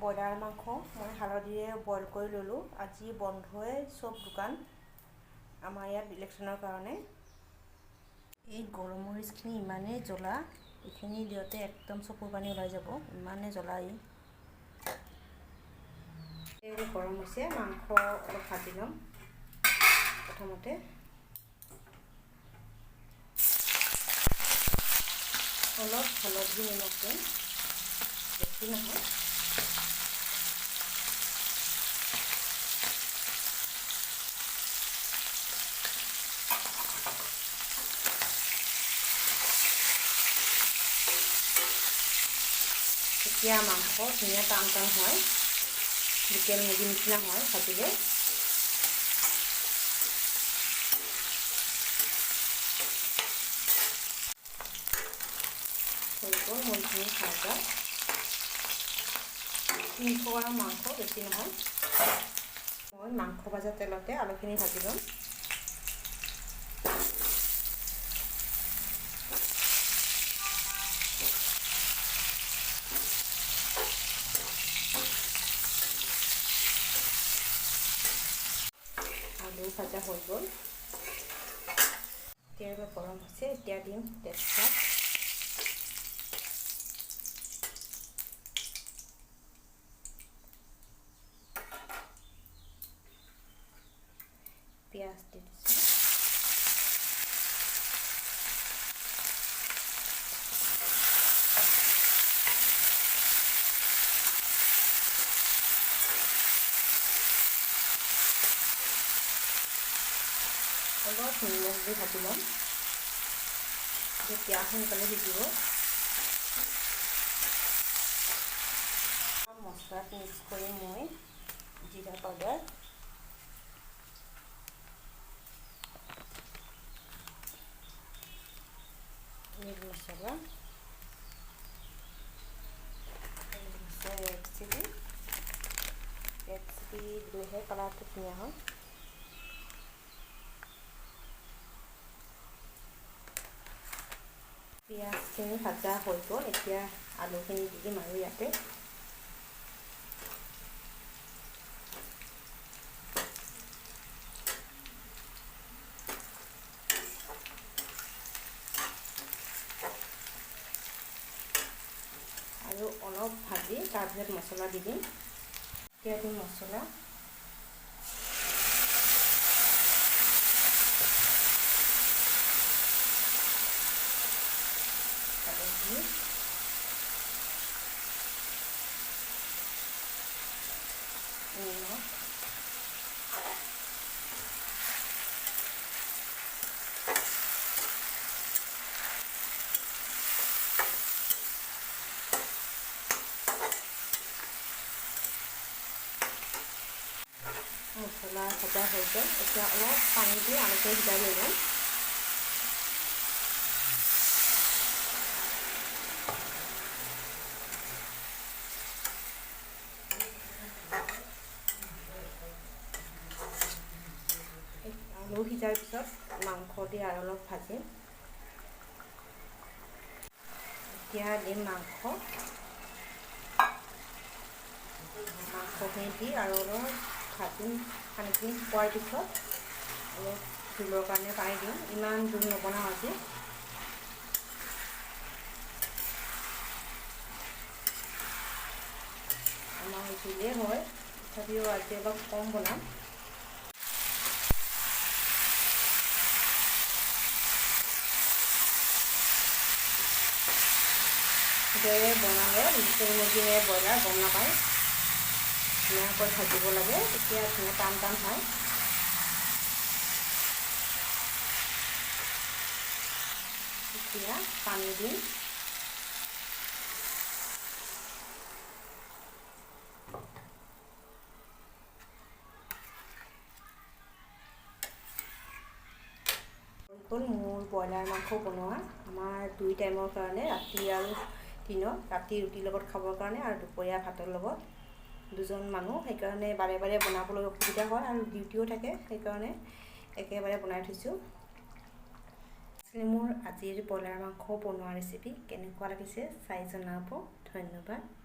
Broiler মাংস মই হালধিৰে বইল কৰি ল'লোঁ। আজি বন্ধই চব দোকান আমাৰ ইয়াত ইলেকশ্যনৰ কাৰণে। এই গৰমৰিচখিনি ইমানেই জ্বলা, এইখিনি দিওঁতে একদম চকুৰ পানী ওলাই যাব, ইমানেই জ্বলা। ই তেল গৰম হৈছে, মাংস অলপ ভাজি ল'ম প্ৰথমতে। অলপ হালধি নিমখ দিম, বেছি নহয়। তেতিয়া মাংস ধুনীয়া টান টান হয়, লোকেল মুৰ্গীৰ নিচিনা হয় ভাজিলে। হৈ গ'ল মোৰখিনি ভাজা। 300 গ্ৰাম মাংস, বেছি নহয়। মই মাংস ভাজা তেলতে আলুখিনি ভাজি ল'ম। আলু ভাজা হৈ গ'ল। তেল গৰম হৈছে, এতিয়া দিম তেজপাত। পিঁয়াজ দি দিছোঁ। অলপ নিমখ দি ভাজি ল'ম, তেতিয়া সোনকালে সিজিব। মছলাত মিক্স কৰি মই জিৰা পাউডাৰ, মিট মছলা, ৰেড চিলি, ৰেড চিলি দিলেহে কালাৰটো ধুনীয়া হয়। পিঁয়াজখিনি ভাজা হৈ গ'ল, এতিয়া আলুখিনি দি দিম আৰু ইয়াতে। আৰু অলপ ভাজি তাৰপিছত মছলা দি দিম। এতিয়া দিম মছলা। হালধি, নিমখ, মছলা ভাজা হৈ গ'ল। এতিয়া অলপ পানী দি আলুখিনি সিজাই লৈ ল'ম। আলু সিজাৰ পিছত মাংস দি আৰু অলপ ভাজিম। এতিয়া দিম মাংস। মাংসখিনি দি আৰু অলপ ভাজিম। পানীখিনি শুকোৱাৰ পিছত অলপ জোলৰ কাৰণে পানী দিম। ইমান জোল নবনাওঁ আজি। আমাৰ জোলেই হয়, তথাপিও আজি অলপ কম বনাম। দৰে বনালে লোকেল মুৰ্গী নে ব্ৰইলাৰ গম নাপায়। ধুনীয়াকৈ ভাজিব লাগে, তেতিয়া ধুনীয়া টান টান হয়। এতিয়া পানী দিম। হৈ গ'ল মোৰ ব্ৰইলাৰ মাংস বনোৱা। আমাৰ 2 টাইমৰ কাৰণে, ৰাতি আৰু দিনত। ৰাতি ৰুটিৰ লগত খাবৰ কাৰণে আৰু দুপৰীয়া ভাতৰ লগত। দুজন মানুহ, সেইকাৰণে বাৰে বাৰে বনাবলৈ অসুবিধা হয় আৰু ডিউটিও থাকে, সেইকাৰণে একেবাৰে বনাই থৈছোঁ। মোৰ আজিৰ ব্ৰইলাৰ মাংস বনোৱা ৰেচিপি কেনেকুৱা লাগিছে চাই জনাব। ধন্যবাদ।